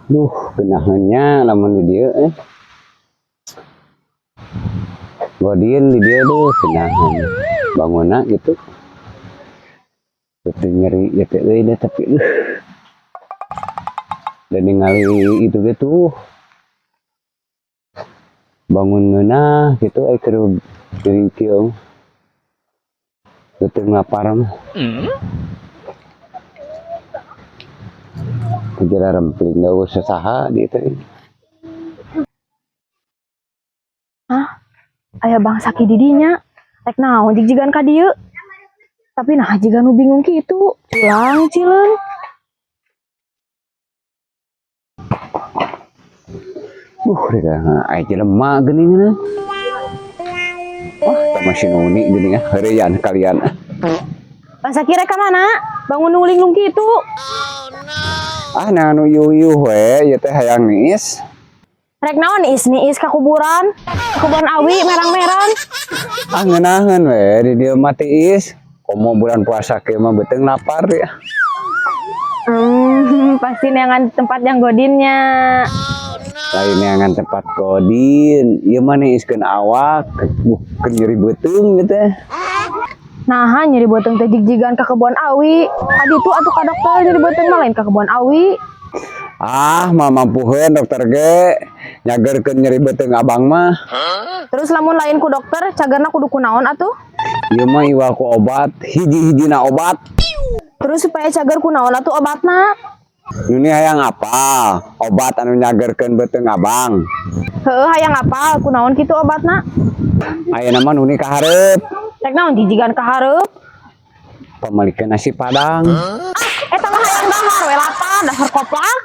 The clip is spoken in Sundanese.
Duh, genaheunnya lamun di dieu eh. Godin di dieu duh genaheun. Bangunna gitu. Teu nyeri ya teh euy deh tapi Dan ningali itu gitu. Bangun ngeunah gitu ai keur diri kieu. Beuteung lapar mah. Kejar rempling da sasaha di teh. Hah? Aya bangsa ki didinya. Rek naon jigjigan ka dieu? Tapi nah jiga nu bingung kitu, culang cileung. Rek aya jelema geuning. Wah, tah mah si Nuni geuning ah, heureyan kalian. Bangsa ki rek ka mana? Bangun nu linglung kitu. Ah, nah nu yuyuh we, ieu teh hayang niis. Rek naon niis-niis ka kuburan? Ka kuburan awi merang-merang. Ah, ngeunaheun we di dieu mah tiis. Komo bulan puasa kieu mah beuteung lapar ya. Pasti neangan tempat yang godinnya. Lain neangan tempat godin, ieu mah niiskeun awak, keur nyeri beuteung gitu. Nah, nyeri beuteung teh jigjigan ka kebon awi. Ka ditu atuh ka dokter nyeri beuteung mah lain ka kebon awi. Ah, mah mampuheun dokter ge nyagerkeun nyeri beuteung abang mah. Terus lamun lain ku dokter, cagerna kudu kunaon atuh? Ieu mah iwal ku obat, hiji-hijina obat. Terus supaya cager kunaon atuh obatna? Nuni hayang apa? Obat anu nyagerkeun beuteung abang. Heuh, hayang apal kunaon kitu obatna? Ayeuna mah Nuni ka hareup. Rek naon jijigan ka hareup? Pamalikeun nasi padang. Ah, eta mah hayang dahar we lapar, dasar koplak.